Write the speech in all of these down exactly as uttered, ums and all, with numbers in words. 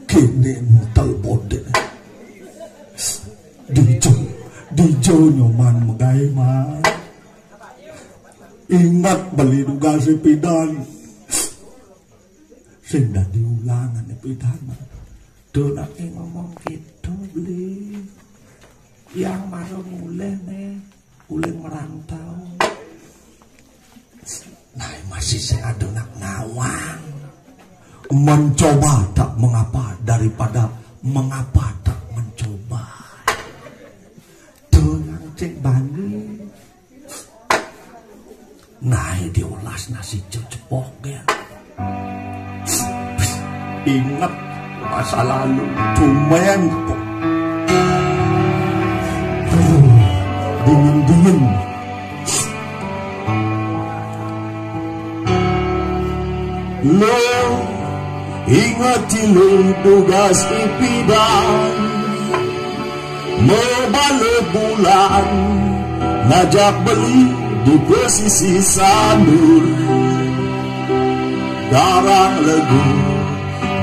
Kene entel bodek. Dijo, dijo Nyoman magaé, Man. Inget beli dugasé pidan. Sing dadi ulangané pidan. Duh, nak ngomong gitu, Beli. Yang mara mulih né, uling merantau. Nah, masih sing ada nak nawang. Mencoba tak mengapa daripada mengapa tak mencoba. Tuh yang cek bani. Nah, diolas nasi cecepok ya. Ingat masa lalu, cuman kok. Dingin-dingin. Lo ingat lo dugas ipidan. Mabale bulan ngajak beli di pesisi sandur. Darang legu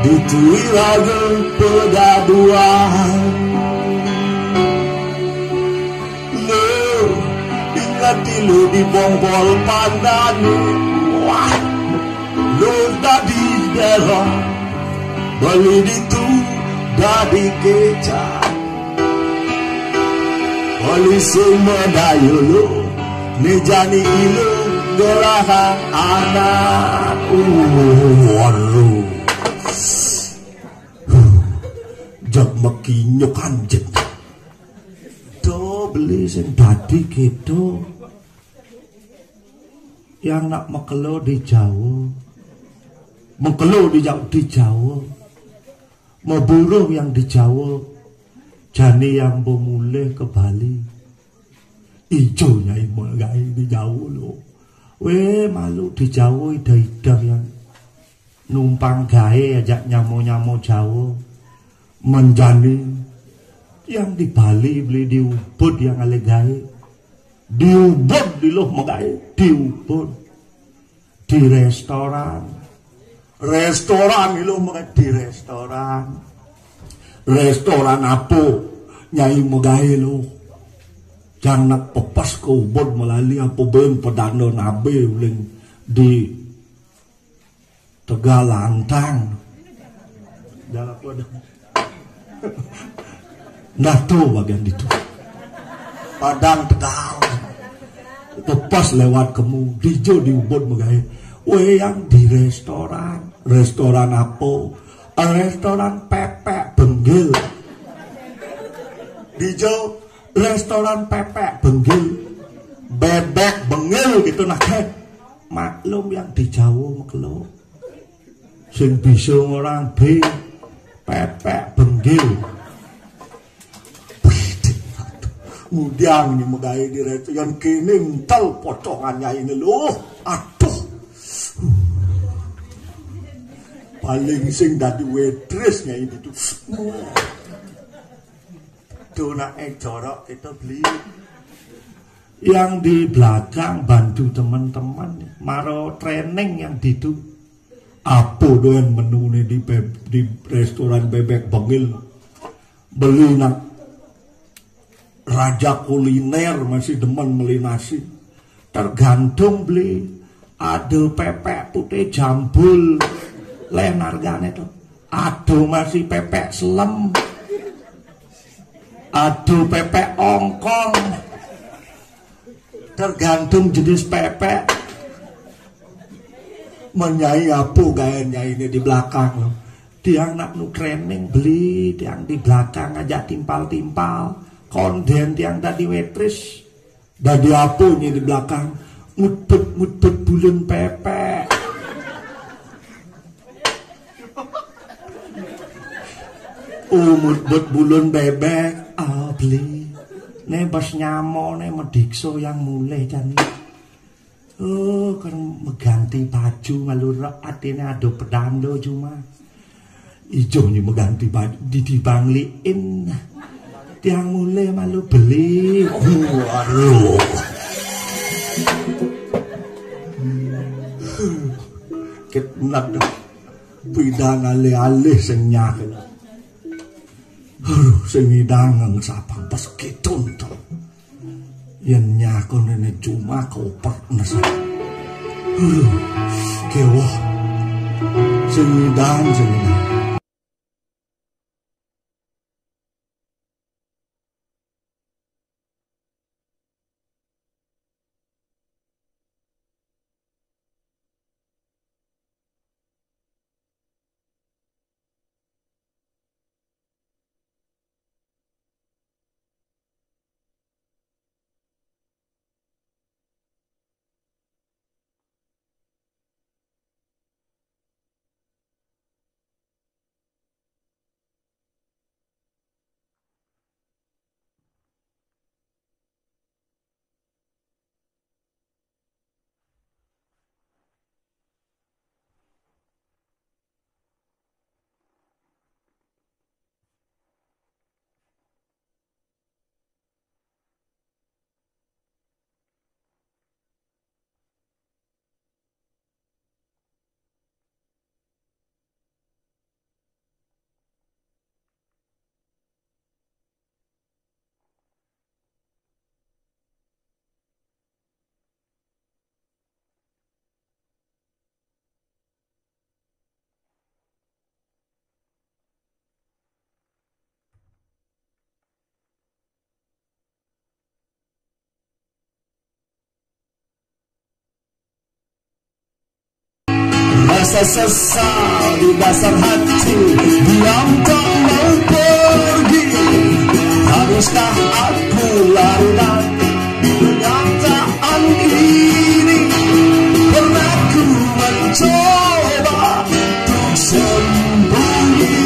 di tuwi raga pedaduan. Lo inget lo di bongbol pandan. Wah, lo dadi delok beli ditu dadi kecap. Polisi medayu lo, ni jani ilo gerahan anak. Uh, waduh. Huh, jak mekinyuk anjing. Tuh beli sing dadi gitu. Yang nak mekelo di Jawa. Mekelo di Jawa, di Jawa. Maburuh yang di Jawa. Jani yang mbok mulih ke Bali. Ijo nyai mulai di Jawa lo. Weh, malu di Jawa ida-ida yang numpang gaé ajak nyamo-nyamo Jawa. Menjani yang di Bali beli di Ubud yang ale gaé. Di Ubud di lo magaé, di Ubud. Di restoran. Restoran di lo magaé, di restoran. Restoran apa nyai magaé lo? Jang nak pepes ke Ubud melali apa ben pedanda nabe uling di Tegal Lantang. Jalan apa dah? Nah, tuh bagian ditu. Padang Tegal. Lepas lewat kemu, dijo di Ubud magaé. Weh, yang di restoran. Restoran apa? Restoran pepek benggil. Dijo restoran pepek benggil. Bebek bengil gitu nah, kan. Maklum yang di Jawa mekelo. Sing bisa ngorang be pepek benggil. Mudiang ini megai di reto yang kini entel potongan nyai ini loh. Aduh. Paling sing dadi waitress nyai itu. Donake jorok kita beli. Yang di belakang bantu teman-teman maro training yang ditu. Apa doyan menune di be- di restoran bebek bengil? Beli nak raja kuliner masih demen meli nasi. Tergantung beli. Ada pepek putih jambul. Len hargane to. Ada masih pepek selem. Ada pepek ongkong. Tergantung jenis pepek. Menyai apa gaya nyai ini di belakang lo. Tiang nak nu training beli, tiang di belakang aja timpal-timpal. Konden tiang tadi waitress. Dadi apa nyai di belakang? Mutbet-mutbet bulan pepek. Oh, mutbet bulan bebek. Ah, beli. Ne bas nyamo ne medikso yang mulai jani. Oh, kan mengganti baju malu rek atine ado pedando cuma. Ijo ni mengganti baju di dibangliin. Tiang mulai malu beli. Waduh. Ketnat. Pidan alih-alih sing nyah. Aduh, sing ngidang ngesapang pas kitun to. Yen nyakon rene cuma kopek nesa. Aduh, kewoh. Sing ngidang, sing ngidang. Rasa sesal di dasar hati, diam tak mau pergi. Haruskah aku lari dari kenyataan ini? Pernah ku mencoba untuk sembunyi,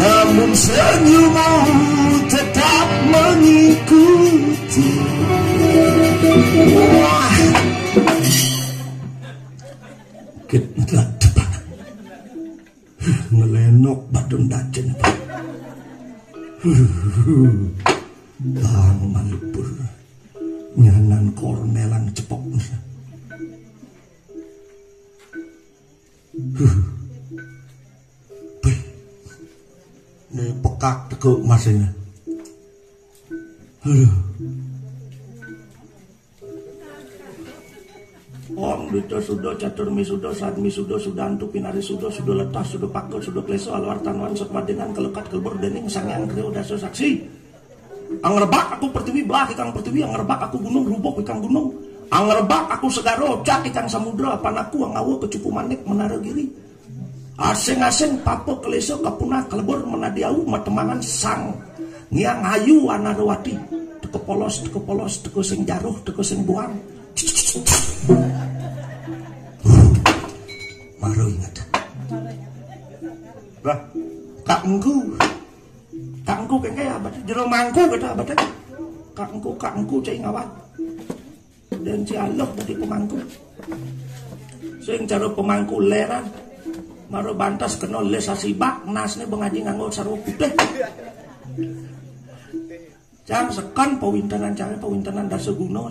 namun senyummu tetap mengikuti. Wah. Kit ngeladep. Ngelenok badun dacen. Bang malipur. Nyanan kornelan cepok. Huh. Beh. Ini pekak teguk masnya. Aduh. Om Duto Sudo Catur Misudo Sad Misudo Sudantu Pinari Sudo Sudo Letah Sudo Pakut Sudo Kleso Alwar Tanuan Sukmadenan Kelekat Kelebur Dening Sang Yang Trio Daso Saksi. Angrebak aku pertiwi, belah ikang pertiwi, angrebak aku gunung, rubuh ikang gunung. Angrebak aku segara, ocak ikang samudra, apan aku angawa kecupu manik menara giri. Asing-asing papa kelesa kapunah kelebur menadi au matemangan sang ngiang hayu anarawati. Teka polos, teka polos, teka sing jaruh, teka sing buang. Maro ingat. Bah, Kak Engku. Kak Engku kengke abad jero mangku kata abad. Kak Engku, Kak Engku cai ngawat. Dan si Aloh dadi pemangku. Sing cara pemangku leran. Maro bantas kena les asibak, nasne bengaji nganggo sarwa putih. Cang sekan pawintenan cang pawintenan dasa guna.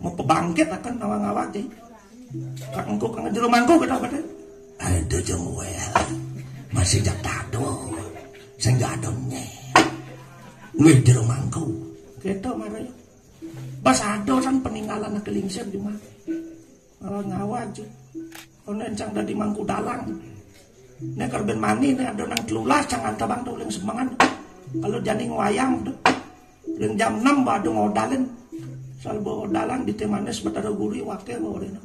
Mau pebangkit akan nawang awak, cai. Kak Engku, Kak jero mangku kata abad. Ada jeng wel. Masih jak tado. Sing gak ada nye. Wih, jero mangku. Kita marah. Pas ada kan peninggalan ke lingsir di mana? Ngawa aja. Kono encang dadi mangku dalang. Nek kerben mani nek ada nang telulas cang antabang tuh uling semangan. Kalau jani ngwayang tuh. Uling jam enam badu ngodalin. Sal bawa dalang di temanes Betara Guru wake bawa rena.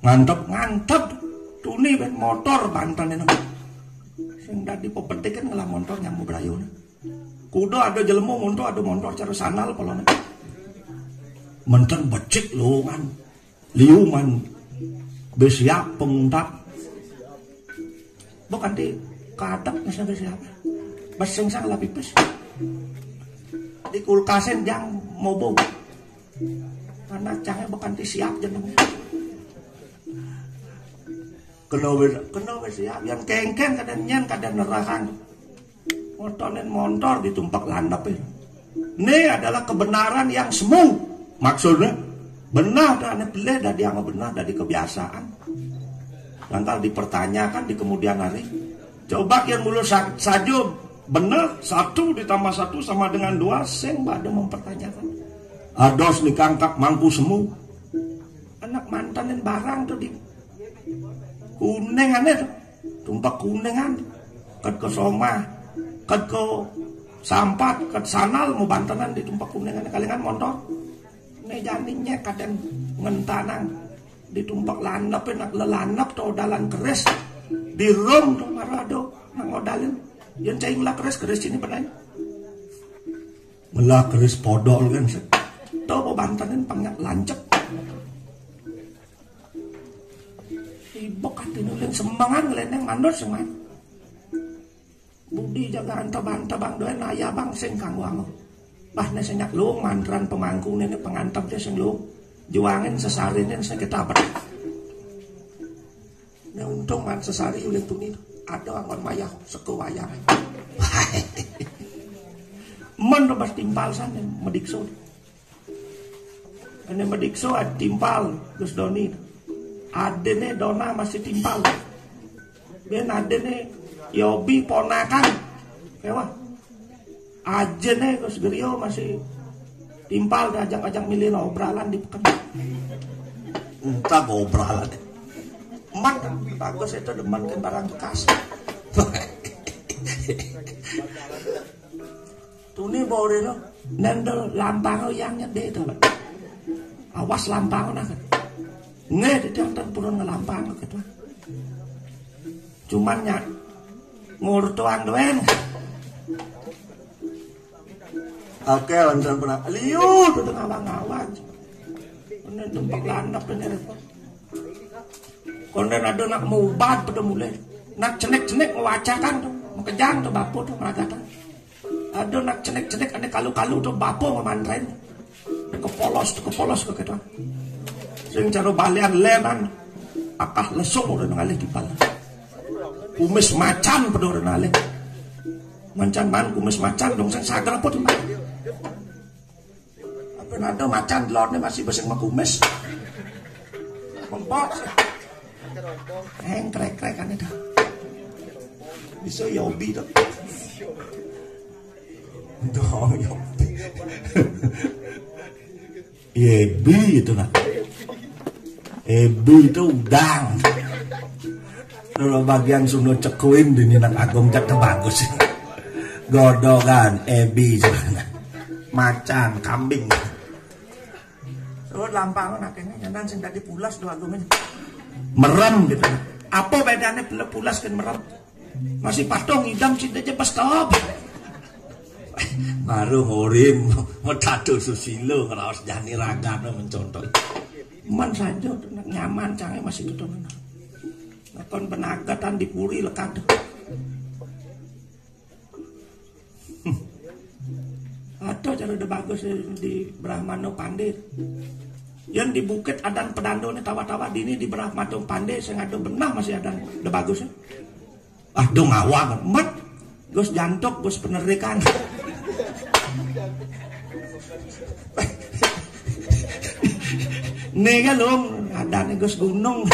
Ngantep, ngantep. Tuni ben motor banten ini. Sing dadi pepetikan ngelah motor nyamuk rayu. Kuda ada jelema montor, ada montor cara sandal polone. Menten becik lowongan. Liuman. Bes siap penguntat. Bukan di kadek misalnya bes siap. Bes sing sang lah pipis. Di kulkasen jang mobo. Anak cangnya bukan di siap jenengnya. Kena wis, kena wis siap. Yang kengkeng kadang nyen kadang nerahan. Motonin montor ditumpak landep. Ini adalah kebenaran yang semu. Maksudnya, benar dan aneh pilih dari yang benar dari kebiasaan. Yang kalau dipertanyakan di kemudian hari, coba yang mulu sa- sajo Bener, satu ditambah satu sama dengan dua, sing pada mempertanyakan. Ados nikangkak mangku semu. Anak mantanin barang tuh di Kuningan itu. Tumpak Kuningan. Ket ke Somah, ket ke Sampat, ket Sanal mau bantenan di Tumpak Kuningan. Kalingan montor. Nih janinya kadang ngentanang. Di Tumpak Lanep, nak lelanep tuh dalan keris. Di rum tuh marado, nak ngodalin. Yang cai ngelak keris, keris ini pernah. Ngelak keris podol kan. Tuh mau bantenin pengen lancep. Ibok hati nuling semengan ngeleneng mandor semen. Budi jaga anta banta bang doen ayah bang sing kanggo ango. Bah ne senyak luung mantran pemangku ne pengantep dia sing luung. Juangin sesarine sing ketabrak. Nah, untung man sesari ulih tuni ada angon mayah seko wayang. Men rebas timpal sana medikso. Ene medikso ad timpal terus doni. Adene dona masih timpal. Ben adene yobi ponakan. Ewa. Ajene terus gerio masih timpal diajak-ajak milih obralan di peken. Entah obralan. Mat bagus itu demen kan barang bekas. Tuni bore no nendel lampang yang nyede itu. Awas lampang nak. Nge di tiang tan purun ngelampang gitu. Cuman nya ngurtuang doang. Oke, lantaran pernah liu tuh ngawang-ngawang. Ini tempat landap ini repot. Konden ada nak mubat pada mulai. Nak cenek-cenek mewacakan tuh, mekejang tuh bapu tuh meragatan. Ada nak cenek-cenek ane kalu-kalu tuh bapu memantrain. Tuh kepolos, tuh kepolos ke kita. Sing cara balian lenan. Akah lesung udah ngalih di pala. Kumis macan pada udah ngalih. Mancan man kumis macan dong sing sagar apa tuh man? Apa nado macan telurnya masih beseng makumis? Mempok. Eng krek-krek kan itu. Bisa yobi tuh. Dong yobi. Yebi itu nah. Ebi itu udang. Kalau bagian Sunda cekuin di Ninan Agung cek bagus. Godogan, ebi sana. Macan, kambing. Terus lampang nak ini nyanan sing tadi pulas dua agung ini. Merem gitu. Apa bedanya pula pulas kan merem? Masih patung idam cinta aja pas stop. Baru ngorim, mau tato susilo ngeraos jani ragam mencontoh. Man saja tuh, nyaman canggih masih gitu mana. Nakon benagatan di puri lekat tuh. Ada cara udah bagus di Brahmano Pandir. Yang di Bukit Adan Pedando nih tawa-tawa dini di Brahmano Pandir sing ada benah masih ada udah bagus ya. Ah, dong awak, mat. Gus jantok, gus penerikan. Nih kan dong, ada nih gus gunung.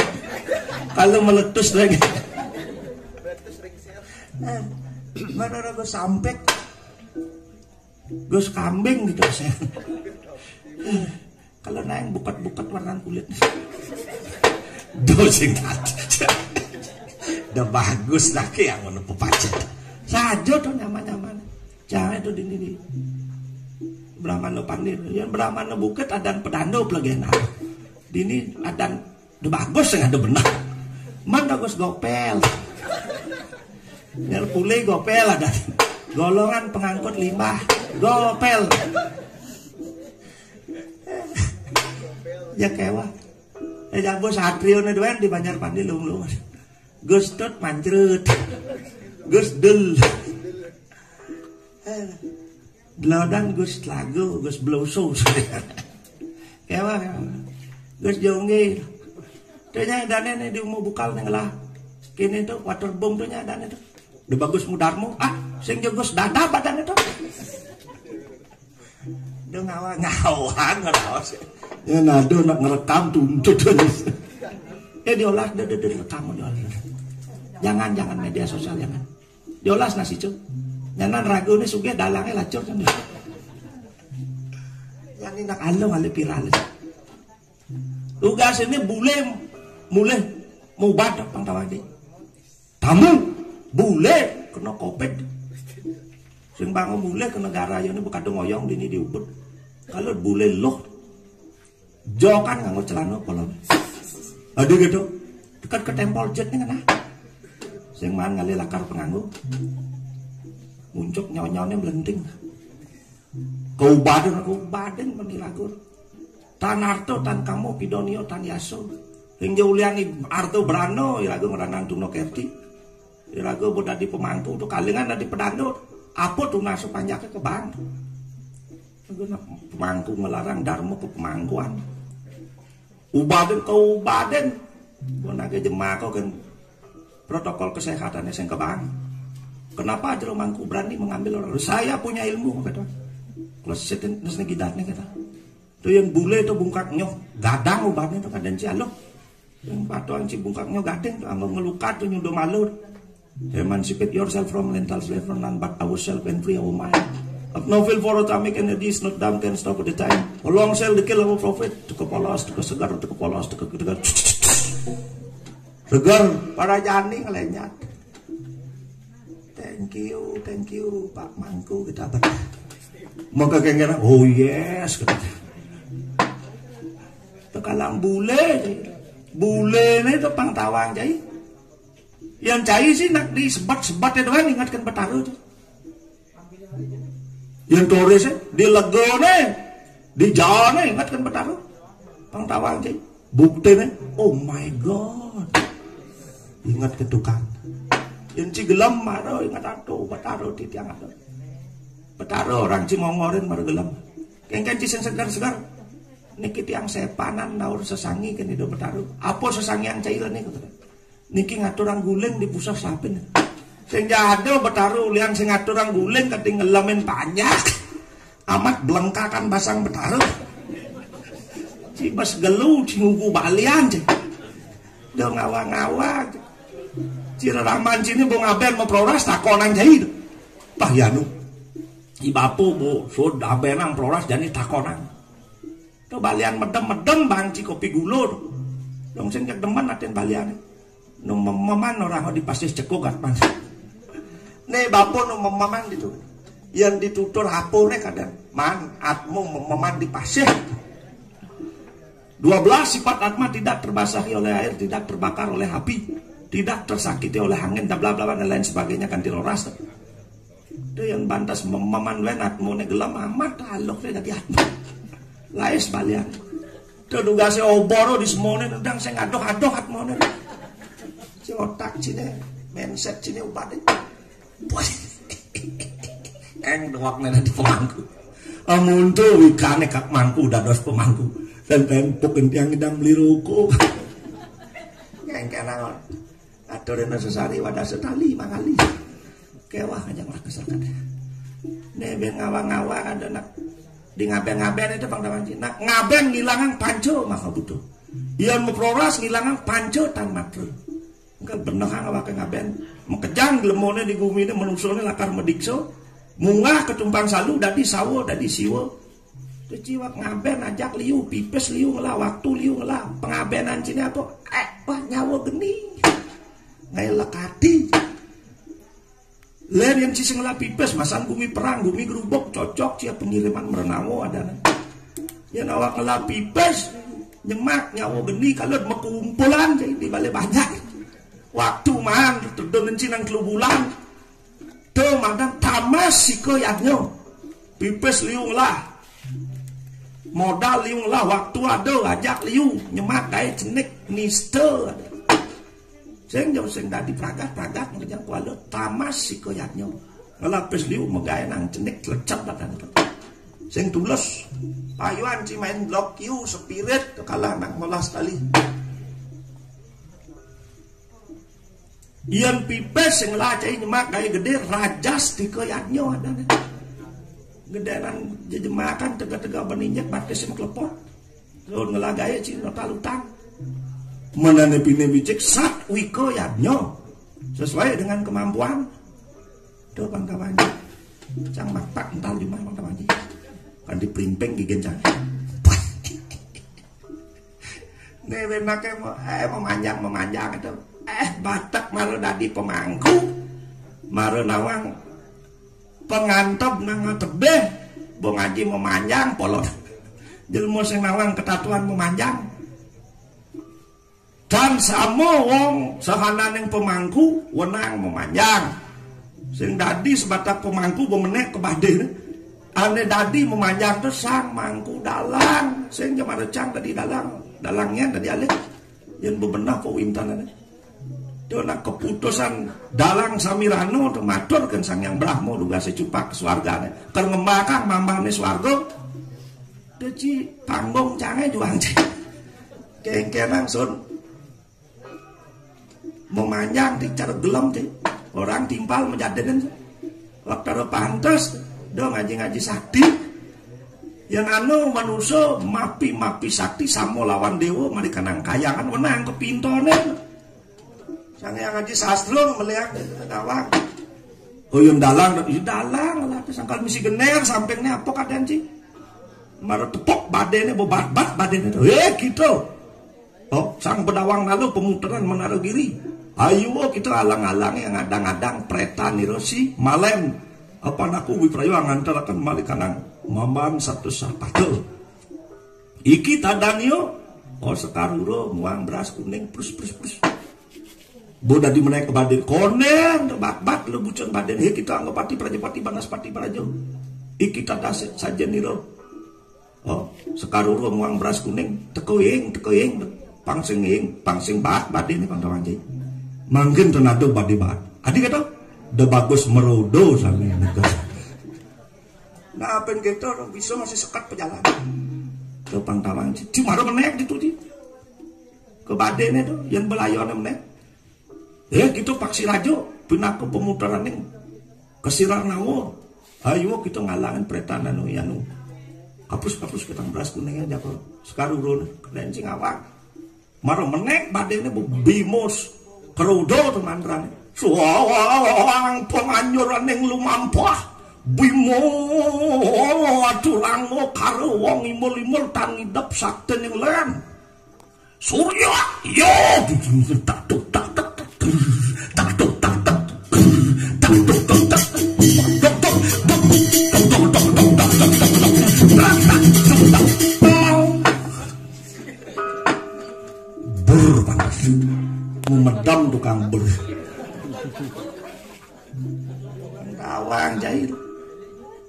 Kalau meletus lagi. Mana orang gue sampek, gue kambing gitu saya. Kalau naik buket-buket warna kulit. Dosing. Udah bagus lagi yang ngono pepacet. Saja tuh nyaman-nyaman. Jangan itu di ini. Brahmana Pandir. Yang Brahmana Bukit ada pedando pelagian. Dini ada udah bagus yang ada benar. Man bagus gopel. Yang pulih gopel ada. Golongan pengangkut limbah gopel. Ya kewa. Eh jago satrio nih doang di Banjar Pandi lung lung. Gus tut mancrut. Gus dul. Deladan Gus lagu, Gus bloso. Kewa, kewa. Gus jongge. Tuh nya dane nih di umur bukal nih lah. Kini tuh waterboom tuh nya dane tuh. Udah bagus mudarmu. Ah, sing jagus dada badan itu. Udah ngawa ngawa ngeraos. Ya nado nak ngerekam tuntut. Eh diolah deh deh deh rekam diolah. Jangan jangan media sosial jangan. Diolah nasi cuk. Nyanan ragune sugih dalange lacur kan. Yan nak alo ngalih viral. Tugas ini bule mulih mubat pang tawang iki. Tamu bule kena covid. Sing bangun mulih ke negara ya ini bekadung oyong dini diubut. Kalau bule loh, jokan nganggo celana polon. Aduh gitu. Dekat ke tempol jet nih kena. Sing man ngalih lakar penganggo. Muncuk nyonyone melenting. Kaubaden, kaubaden meni lagur. Tan arto, tan kamo, pidonio, tan yaso. Ring jauliani arto brano, iraga ngranang tuna kerti. Iraga bo dadi pemangku, tu kalingan dadi pedando. Apa tunas panjake ke bang? Iraga nak pemangku ngelarang dharma ke pemangkuan. Ubaden ke ubaden. Bo nage jemako kan protokol kesehatannya sing kebang. Kenapa jero mangku berani mengambil orang? Saya punya ilmu, kata. Klesit nes ne gidatne, kata. Tu yang bule tu bungkak nyoh, gadang ubatne tu kaden ci aloh. Yang patuan ci bungkak nyoh gading tu anggo ngelukat tu nyudo malur. Emancipate yourself from mental slave from none but ourselves and free our mind. Of no feel for atomic energy is not dumb can stop at the time. Long shall the kill our prophet. Tuke polos, tuke segar, tuke polos, tuke segar. Segar, para jani ngelenyat. Thank you, thank you, Pak Mangku, kita ber. Maka kengkena, oh yes, kita. Tekalang bule, bule ni tu pang tawang cai. Yang cai sih nak disebat-sebat itu kan ingatkan Betara tu. Yang turis eh, di legone, di jalan eh, ingatkan Betara. Pang tawang cai. Bukti ni, oh my God. Ingat ke tukang. Yang ci gelem maro ingat atu, Betara titiang atu. Betara orang ci mongorin maro gelem. Kengken ci sing segar-segar. Niki tiang sepanan naur sesangi kan ido Betara. Apa sesangian cai ni kata. Niki ngaturang guling di pusat sapin. Sing jado Betara ulian sing ngaturang guling kati ngelemin panjak. Amat belengkakan basang Betara. Ci bas gelu, ci ngugu balian ci. Do ngawa-ngawa. Ci reraman cini bo ngaben mau proras takonan cai do. Pah yanu. I bapu bo sud abenang proras jani takonan. To balian medem-medem bang ci kopi gulo to. Dong sing cek demen aten balian. Nu mememan orang di pasih cekuk atman. Ne bapo nu mememan gitu. Yang ditutur apo ne kadang. Man, atmu mememan di pasih. Dua belas sifat atma tidak terbasahi oleh air, tidak terbakar oleh api, tidak tersakiti oleh angin, dan bla bla bla dan lain sebagainya kan diroras. Itu yang bantas mememan wen atmone gelem amat alok deh dadi atma. Lais balian. Itu dugase oboro di semone nendang sing adoh-adoh atmone. Si otak cine, mindset cine ubade. Eng doak nene di pemangku. Amun tu wikane kak mangku dados pemangku. Dan tempuk entiang idam beli ruko. Yang kena. Aturina sesari wadah setali mangali. Kewah aja lah kesakat. Ne ben ngawa-ngawa ada nak di ngaben-ngaben itu bang dawan nak ngaben ngilangan panco maka butuh. Yang mau proras ngilangan panco tan matre. Engkal bener ngawa ke ngaben. Mekejang lemone di gumi ini menusone lakar medikso. Munggah ketumpang salu dadi sawo dadi siwo. Tu ciwak ngaben ajak liu, pipis liu ngelah, waktu liu ngelah. Pengabenan cini apa? Eh, wah nyawa geni. Ngai lekati. Ler yang sisi ngelah pipis, masang gumi perang, gumi gerubuk, cocok cia pengiriman merenawo ada. Yang awak ngelah pipis, nyemak nyawa geni kalau mekumpulan di balik banyak. Waktu man, tedun cinang telu bulan. Tu mandan tamas siko yadnyo. Pipis liu ngelah. Modal liu ngelah, waktu ada, ajak liu, nyemak gae cenik, nista. Sing jauh sing dadi pragat-pragat ngejang kuala tamas siko yadnyo. Ngelah pis liu megae nang cenik lecet badan tu. Sing tulus. Payuan ci main blok kiu spirit tu kalah nak ngolah sekali. Ian pipis sing lah cai nyemak gaya gede rajas tika yadnyo adane. Gedenan jejemakan tega-tega beninjek batis sing klepot. Lalu ngelah gaya cina talutang. Menane pine bicik sat wika yadnyo. Sesuai dengan kemampuan. Tu pangkawan. Cang matak ental di mana, Bang Haji? Kan diplimping gigen cang. Nih, benake mau, eh, memanjang, memanjang itu. Eh, Batak mara dadi pemangku. Mara nawang pengantep nang tebih. Bang Haji memanjang polon. Jelema sing nawang ketatuan memanjang. Dan sama wong sahananing pemangku wenang memanjang. Sing dadi sebatak pemangku bemenek kebadin. Ane dadi memanjang tu sang mangku dalang. Sing jemara cang dadi dalang. Dalangnya dadi alih. Yen bebenah kok wintanane. Tu nak keputusan dalang samirano tu matur kan Sang Yang Brahma duga secupak swargane. Ker ngembakang mambane swarga. Dadi panggung cange juang cek. Kengkenang sun. Memanjang ti cara gelem ti. Orang timpal menjadikan. Waktu ada pantes, do ngaji-ngaji sakti. Yang anu manusia mapi-mapi sakti sama lawan dewa, mari kanang kayangan wenang kepintone. Sang yang ngaji sastra melihat tawang. Oh, yang dalang, iya dalang lah, sangkal misi gener, sampingnya apa kadang sih? Mara tepuk badene, bebat-bat badene. Eh, gitu. Oh, sang bedawang lalu pemutaran Menara Giri. Ayo kita alang-alang yang ngadang-ngadang pretan niro si Malen. Apa naku wiprayo ngantaraken malikanang maman satu sapato. Iki tadanio. Oh, sekaruro muang beras kuning, plus, plus, plus. Bo dadi menaik ke badin. Konen, bat-bat lo bucun badin. He, kita anggapati prajapati, banaspati prajo. Iki tadas sajen niro. Oh, sekaruro muang beras kuning, teko ing, teko ing, pang sing ing, pang sing bat, bade ni pang tawang jai. Mangkin tenado bade bat. Adi kata, de bagus merodo sami nega. Nah, apa yang gitu, bisa masih sekat pejalan. Ke pang tawang jai. Cuma ada menek gitu di. Ke bade ni tu, yang belayone menek. Eh, gitu paksi rajo, pinaka pemutaraning kesirar nawa. Ayo kita ngalangin pretan anu yanu. Kapus-kapus ketang beras kuning aja kok. Sekarurun, keren sing awak. Maro menek badene bu bimus. Kerodo teman rane. Suawang penganyuraning lumampah. Bimo aturango karo wong imul-imul tan ngidep saktening len. Surya, yo, tak tuk tak tak tak, tak tuk tak tak, tak tuk tak tak, tak tuk tak tuk, tak tuk tak tuk, tak tuk tak tuk, tak tuk tak tuk. Bur panas. Memedam tukang bur. Tawang jahil.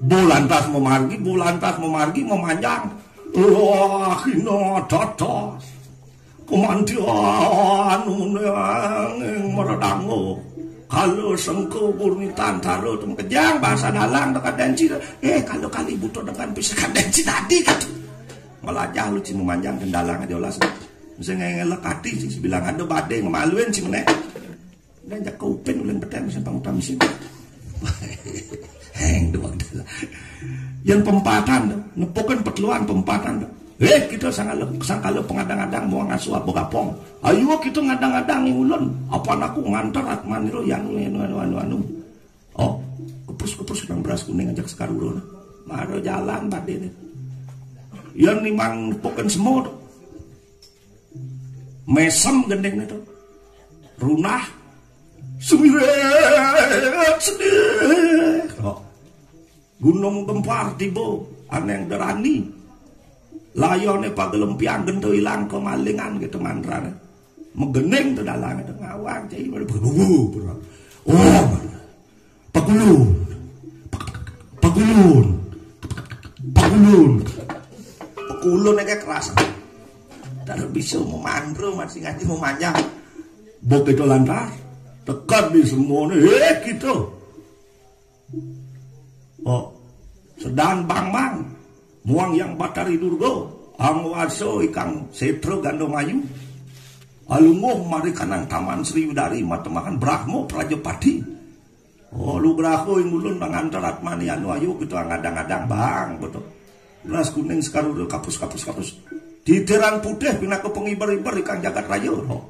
Bulantas memargi, bulantas memargi, memanjang. Wah, hina dadas. Kemandian meneng meredango. Kalau sengko burni tantara tu kejang bahasa dalang dekat danci. Eh, kalau kali butuh dengan bisa kadanci tadi gitu. Melajah lu ci memanjang kendalang aja olas. Mesti ngelek hati sih, bilang ada badai ngemaluin sih menek. Dan jak kaupin ulun peteng sing pang utami sing. Heng, doang dah. Yang pempatan, nepukin peteluan pempatan. Eh, kita sangkala, sangkala pengadang-adang mau ngasuh apa gapong. Ayo kita ngadang-adang yang ulun. Apa aku ngantar atmaniro yang anu, anu, anu, anu. Oh, kepus-kepus nang beras kuning ajak sekarurun. Maro jalan tadi ni. Yang nimang nepukin semut. Mesem gending itu. Runah. Sumiret sedih. Oh. Gunung Gempar tiba, aneng derani. Layone pagelempiang gento ilang kemalingan gitu mandrane. Megening tu dalang itu ngawang cai pada begugu pura. Oh, pakulun. Pakulun. Pakulun. Pakulun aja keras. Tak bisa memandru masih ngaji memanjang. Begitu lantas, tekan di semuanya, eh gitu. Oh, sedang bang-bang, muang yang Batari Durga, angwaso ikang setro gandong ayu, alunguh mari kanang taman Sriwidari matemahan Brahma Prajapati. Oh, lu Brahma yang ulun ngantar atmani anu ayu gitu, ngadang-ngadang bang, betul. Beras kuning sekaruru kapus, kapus, kapus. Titiran putih pinaka pengibar-ibar ikang jagat raya. Oh.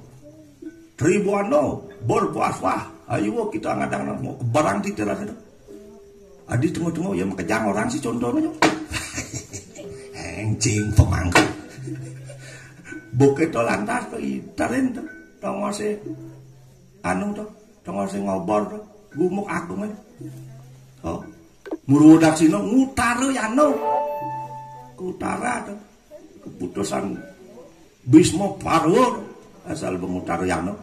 Tribuana, berbuah-buah. Ayo kita ngadang nang barang titiran itu. Tadi tengok-tengok ya makejang orang sih contohnya. Enjing pemangku. Bukit to lantas to itarin to. Tongose anu to, tongose ngobor to. Gumuk aku men. Oh. Murwo daksina ngutara yano. Ke utara to. Keputusan Bisma Parwa to. Asal beng utara yano.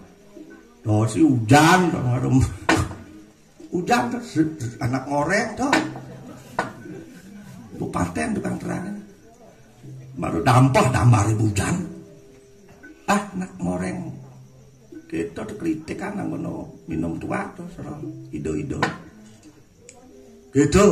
To si ujan to ngarum. Ujan to se- anak ngoreng to. Bupaten tukang terang. Baru dampah dambare ujan. Ah, anak ngoreng. Kita to kritik kan anggono minum tuak to sareng ida-ida. Gitu.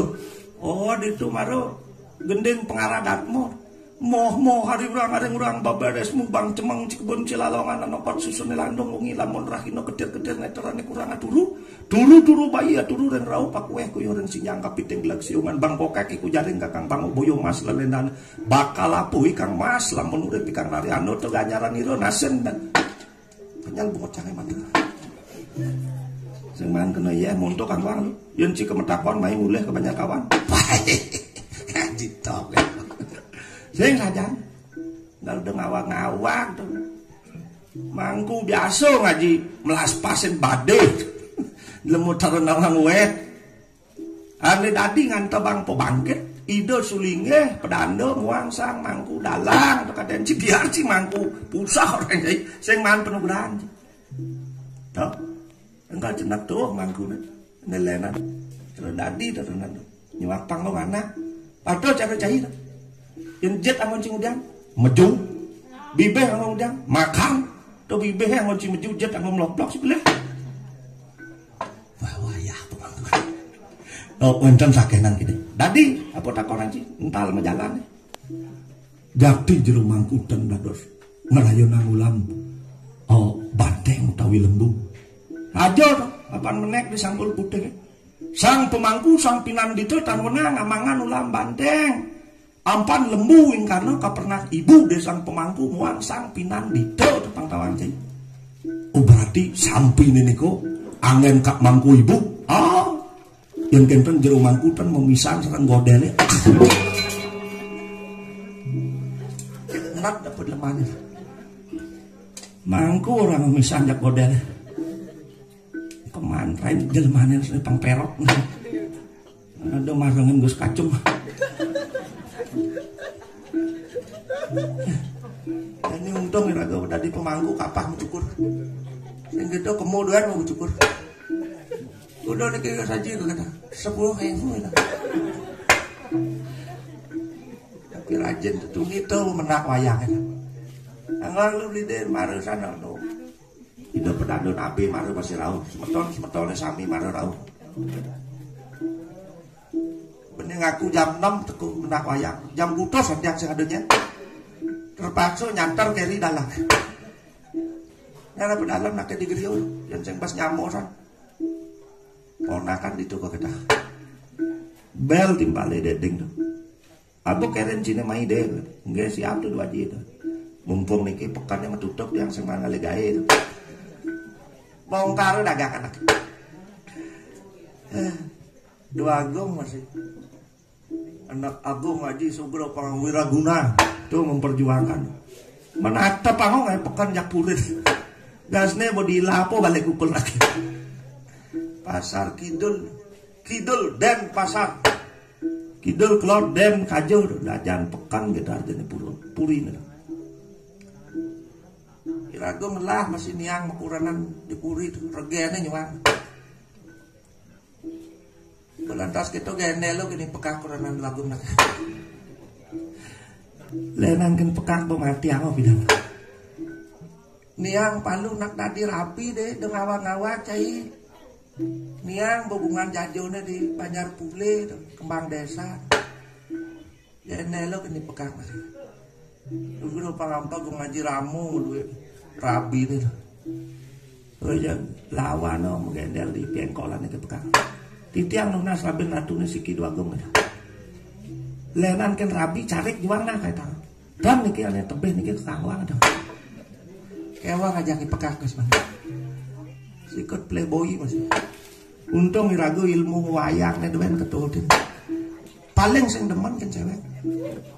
Oh, ditu maro gending pangaradatmu. Moh-moh hari urang, hari urang baberes mubang cemeng cikebun cilalongan ana pat susune landung wengi lamun rahina ketir-ketir netrane kurang aturu. Turu-turu bayi aturu ren rauh pakueh kuyuh ren sinjang kapiting gelag siungan bang kokek iku jaring kakang pangu boyo mas lelenan bakal apuh ikang mas lamun urip ikang lari anu to ganyaran ira nasen dan Kenyal bungut cangai mati. Sing mangan kena iya montok kan wang lu. Yen ci kemetakon mai mulih ke banyak kawan. Ditok. Sing sajan. Ngal udah ngawang-ngawang to. Mangku biasa ngaji melas pasin badhe. Lemu taruh nawang wet. Ane dadi ngantebang pebangkit, ida sulinggih pedanda muang sang mangku dalang to kaden ci biar ci mangku pusah orang jai sing man penugrahan ci. To. Enggal jenak tuh mangku ne. Nelenan. Terus dadi to tenan to. Nyuapang lo anak. Padahal cara cai to. Yen jet angon ci ngudian, meju. Bibeh angon ngudian, makan. To bibeh angon ci meju jet angon meloplok si pilih. Wah, wayah pemangku. Oh, wenten sakenan kene. Dadi, apa takonan ci? Ental majalan. Jakti jero mangkutan dados ngrayonang ulam. Oh, banteng utawi lembu. Aja to, apan menek disanggul putih. Sang pemangku, sang pinandita tan wenang amangan ulam banteng. Ampan lembu ingkana kapernak ibu de sang pemangku muang sang pinandita tepang tawang cai. Oh, berarti sampine niku anggen kak mangku ibu. Ah, yang kenten jero mangkutan memisan sareng godele. Enak dapat lemane. Mangku orang memisan jak godele. Kemanten jelmane pang perok. Ada marangan Gus Kacung. Ini untung ya raga udah di pemangku kapah mau cukur. Yang gitu kemo doan mau cukur. Udah nih kira saja kata sepuluh ribu itu. Tapi rajin tuh itu menak wayang itu. Anggal lu beli deh maru sana tuh. Ida pedandun abe mara masih rauh. Semeton semetone sami mara rauh. Bening aku jam enam teku menak wayang. Jam butos nanti yang sing adanya. Terpaksa nyantar keri dalam. Nara pedalam nak di griyo. Yang sing pas nyamo san. Ponakan di toko kita. Bel timbale deding tuh. Apa keren cine mai deh. Nggih siap tuh dua aja itu. Mumpung niki pekannya metutup yang sing mangan gawe itu. Bongkar dagang anak. Eh, dua agung masih. Anak agung Haji Sugro Pangwiraguna tuh memperjuangkan. Menatap aku nggak pekan jak purit. Gasne bodi lapo balik kukul lagi. Pasar Kidul. Kidul Den Pasar. Kidul kelor Den Kajo. Dajan pekan gitu artinya puri. Puri nih. Irago ngelah masih niang makuranan di puri tuh. Regene nyuang. Belantas kita gene lo gini pekak kuranan lagu nak. Lenan kan pekak bo mati aku bilang. Niang palu nak dadi rapi deh deng awak-awak cai. Niang bubungan jajone di Banjar Pule tuh, kembang desa. Gene lo gini pekak masih. Dulu pangampa gue ngaji ramu duit rabi nih. Oh ya, lawan no menggendel di pengkolan itu pekak. Titiang nunas rabin ratune siki dua gong aja. Lenan ken rabi carik juang nah kayak tau. Dan niki ane tebih niki ketahuan ada. Kewang aja ki pekak mas bang. Sikut playboy masih. Untung iraga ilmu wayang né duwén keturutin. Paling sing demen kan cewek.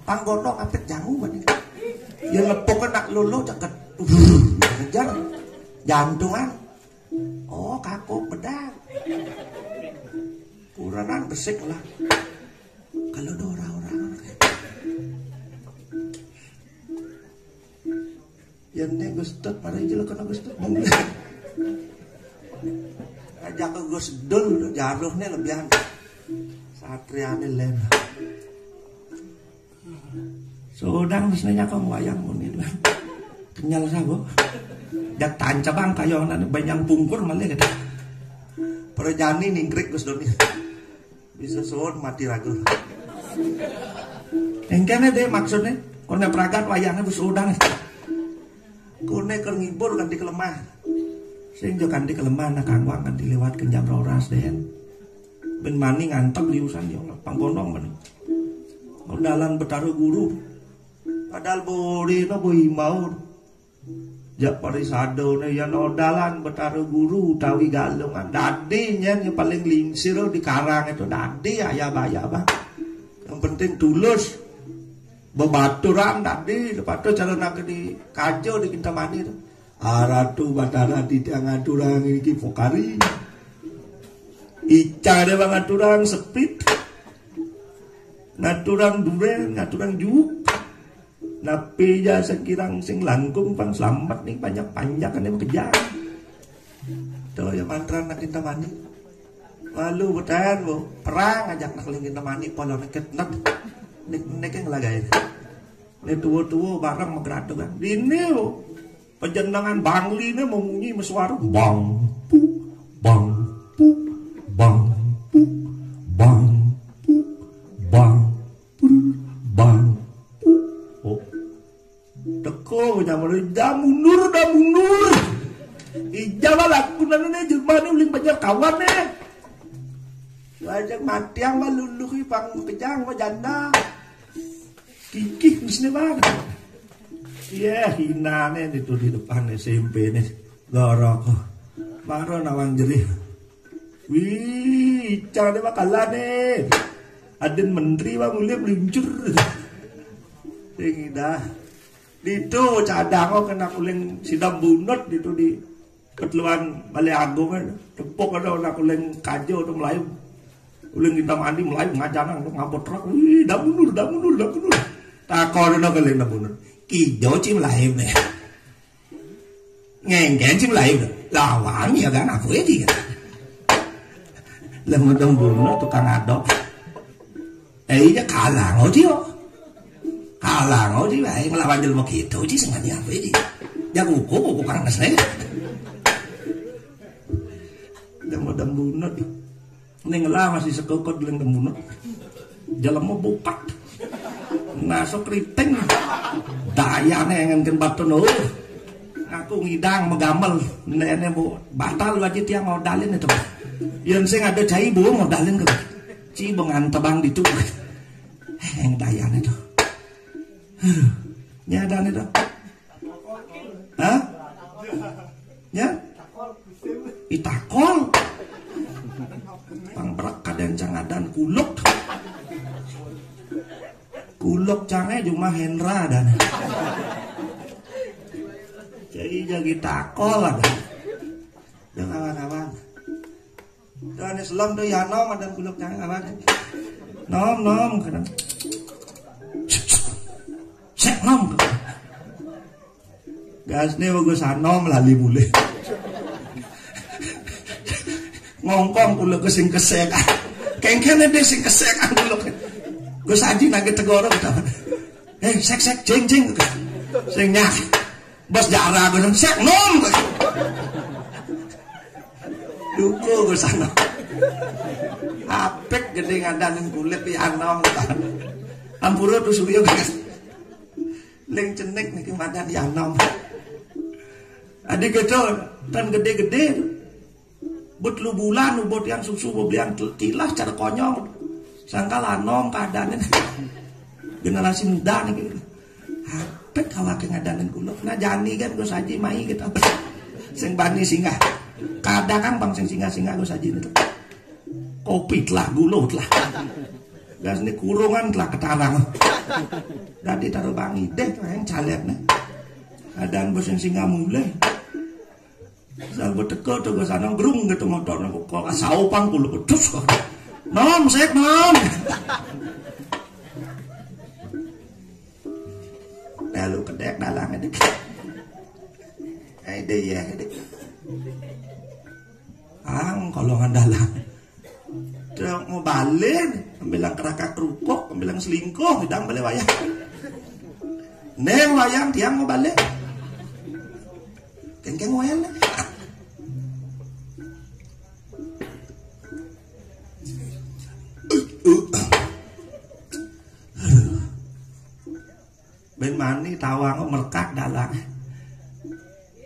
Pang gondong apit jangu bani. Ya nepuk nak lulu ceket. Uh, kejar. Jantungan. Oh, kaku bedak. Kurenan besik lah. Kalau ada orang-orang. Yén né Gus Tut, para ijil kena Gus Tut. Ajak ke Gus Dul, jaruhné lebihan. Satriané lén. Sodang wis nyakong wayang muni. Kenyal sabo. Jak tancabang kayonane banyak pungkur malih gitu. Para jani ningkrik Gus Doni. Bisa suwun mati ragu. Engkene deh maksudnya, kone pragat wayangnya wis udang. Kone keur ngibur kanthi kelemah. Sing jo kanthi kelemah nak kangwang kanthi lewat kenjam roras deh. Ben mani ngantep liusan ya Allah, panggondong ben. Dalan Betara Guru. Padahal boleh no boy mau. Jak parisadane yen odalan Betara Guru utawi Galungan. Dadi nyen yang paling lingsir di karang itu dadi ayah bayah, Bang. Yang penting tulus. Bebaturan dadi, lepas tu cara nak di kajo di Kintamani tu. Ah, Ratu Batara tidak ngaturang iki pokari. Ica dia ngaturang sepit. Ngaturang duren, ngaturang juk. Napi ja sekirang sing langkung pang selamat nih panjak-panjak kan yang kejam. Tuh ya mantra nak Kintamani. Lalu betahan bu perang ajak nak ling Kintamani polo neket net. Nek nek yang lagai. Ini tua-tua bareng megeratu kan. Ini bu pejendangan Bangli ini memunyi mesuara bang pu bang pu bang pu bang pu bang pu bang pu. Oh. Teko nyamar dah mundur dah mundur. Ijabah laku nanu nih jelma nih uling banyak kawan nih. Wajah mati yang luluh pang kejang wajanda. Kikih mesti banget. Iya, hinane itu di depan S M P nih. Gorok. Baru nawang jerih. Wih, cara dia bakalan nih. Adin menteri bang mulai meluncur. Tinggi dah. Ditu cadang kena kuling sidam bunut ditu di keteluan Balai Agung kan. Tepuk ada nak kuling kajo tu Melayu. Kuling kita mandi Melayu ngajanang tu ngabot truk. Wih, dah mundur, dah mundur, dah mundur. Takon ada kuling dah mundur. Kijo ci Melayu nih. Ngengken ci Melayu. Lawan ya kan aku ya dia. Lemu dong bunut tukang adok. Eh, iya kalang oji yo. Kalang oji wae ngelawan jelema gitu oji sing ngene apa iki? Jago kok kok kang ngesel. Jelema dembunut. Ning lah masih sekokot geleng dembunut. Jelema bupat. Masuk keriting. Dayane ngengken batun oh. Aku ngidang megamel. Nene bu batal wajib tiang ngodalin itu. Yen sing ada cai bu ngodalin ke. Ci bengan tebang ditu. Yang dayane to. Nyadane to. Hah? Ya? Itakol. Pang berak kadang jangadan kuluk. Kuluk cange cuma Hendra dan. Jadi jadi takol ada. Jangan kawan-kawan. Tuh ane selom tuh ya nom ada kuluk jangan apa. Nom nom kadang. Sek nom. Gas nih gue sanom lali mulih. Ngongkong kuluk ke sing kesek. Kengkene deh sing kesek kuluk. Gue saji nage tegoro kita. Eh sek sek jeng jeng. Sing nyah. Bos jara gue sek nom. Duko gue sana. Apik gede ngadanin kulit ya nom. Ampura tuh suyo guys. Ling cenik niki madan ya nom. Adik gitu tan gede-gede. But lu bulan ubot yang susu belian tilah cara konyol. Sangkal anom keadaannya. Generasi muda nih gitu. Apik awake ngadanin kuluk. Nah jani kan gue saji mai gitu. Sing bani singgah. Kada kan bang sing singgah-singgah gue saji itu. Kopi telah, gula telah. Gas ni kurungan telah ketarang. Dadi taruh bang ideh yang caleg nih. Adan bos yang singa mulai. Asal beteka tu gas anang gerung gitu motor nang kok asau pang kulo putus kok. Nom sek nom. Lalu kedek dalang adik. Eh dia ya adik. Ang kalau ngandalang. Dia mau balik, ambil yang kerakak kerukuk, ambil yang selingkuh, tidak balik wayang. Neng wayang tiang mau balik. Kengkeng wayang. Ben mani tawang merkak dalang.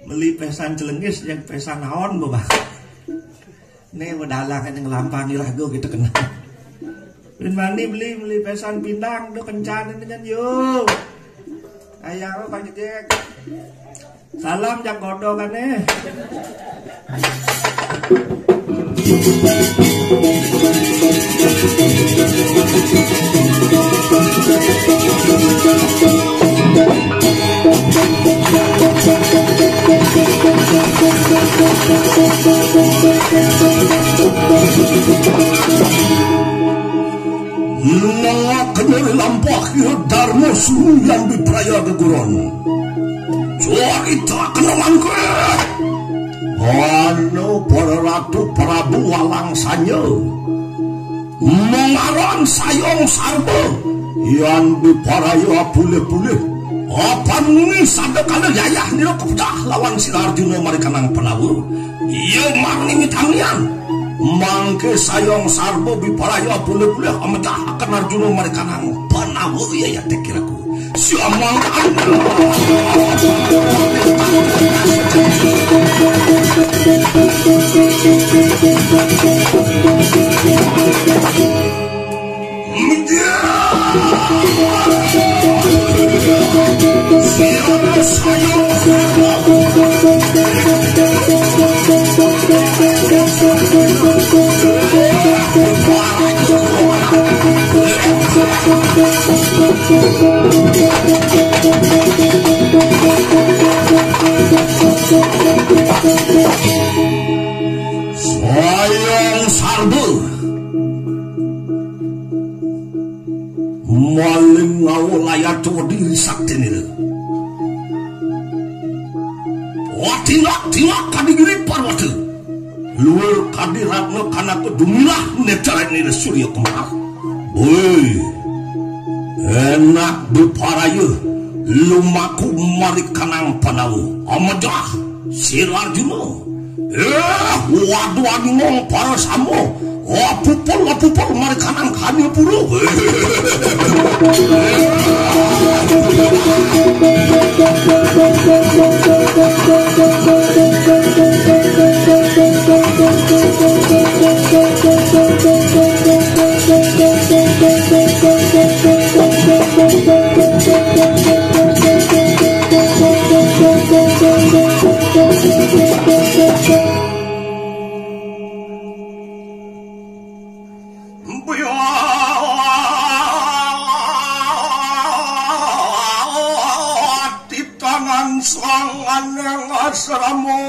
Meli pesan celengis yang pesan naon bebah. Nih dalang yang ngelampangi lagu gitu kena. Ben mani beli meli pesan pindang do kencan dengan yo. Ayah apa Pak Jejek? Salam jak godong kan eh. Nengah kenyeri lampah ya Darmo Sulu yang diperaya geguron. Carita kena mangke. Anu para ratu Prabu Walang Sanya. Mengaran Sayong Sarba. Yan diparaya pulih-pulih. Apan muni sada kala yayah nira kepecah lawan Sira Arjuna marikanang Pandawa. Iya marni mitamian. Mangke Sayong Sarba biparaya pulih-pulih amecah akan Arjuna marikanang Pandawa yayah tekiraku. Siamang Sayang Sarba. Maling ngawa layat wedi sakti nira. Watingak-tingak kadi giri parwata. Luar kadi ratna kanaka dumilah netra nira surya kembar. Woi. Enak beparaya lumaku marikanang Pandawa. Amejah Sira Arjuna. Eh, waduh aningong para sama. Apupul, apupul marikanang hanya pura. Di tangan sangan yang asrama.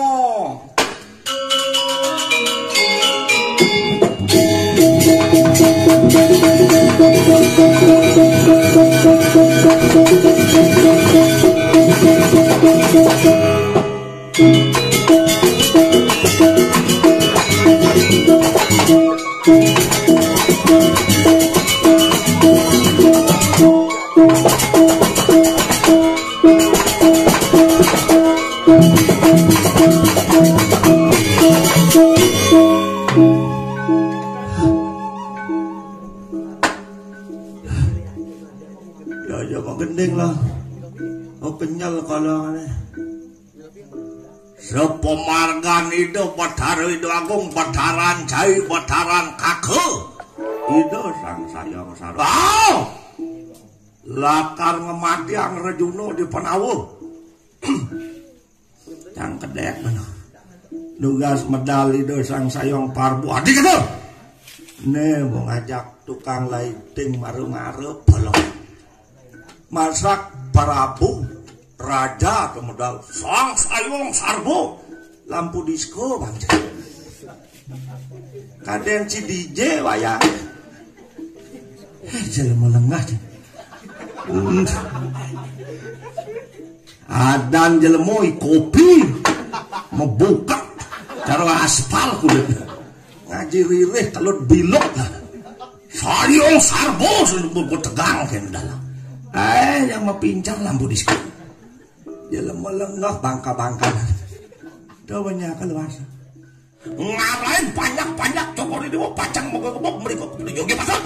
Ya, ya, kok gending lah. Oh, kenyal kalau aneh. Sepemargan Ida Bathara Ida Agung, Batharan Cai, Batharan Kaka. Ida Sang Sayang Sarwa. Ah! Lakar ngematiang Rejuna di Panawa. Cang kedek mana. Nugas medal Ida Sang Sayang Parbu. Adi kata. Né mau ngajak tukang lighting maru-maru, bolong. Masak Prabu Raja, kemudian Sang Sayong Sarbo, lampu disco, Bang. Kadén si D J wayang. Eh, jelema lengah, cék. Hmm. Adan jelema i kopi, mabukak karo aspal kulit. Ngaji ririh kelut biluk lah. Sayong Sarbo, sudah tegang kén dalam. Eh, yang mapincang lampu disco. Jelema lengah bangka-bangka. Coba nyakal bahasa. Ngarahin banyak-banyak cokor ini mau pacang mau gebok mriko kepada yogi pasang.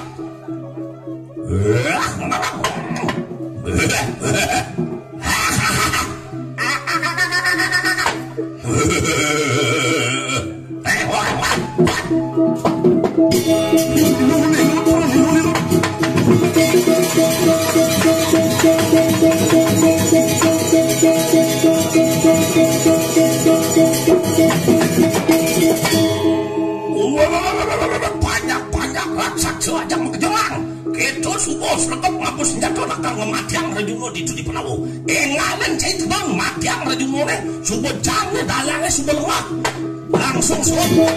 Banyak-banyak raksasa aja makejelang. Kita subuh sergap ngabus senjata nakal ngematiang Rajuna di Judi Penawa. Engalin cai tebang matiang Rajuna né, subuh jangnya dalangnya subuh lengah. Langsung subuh.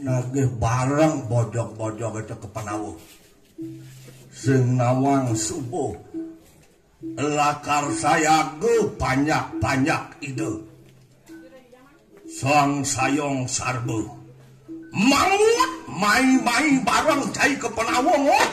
Nagih bareng bojog-bojog itu ke Penawa. Sing nawang subuh. Lakar sayaga panjak-panjak ida. Sang Sayong Sarba. Mangut mai-mai bareng cai ke Penawa, ngut.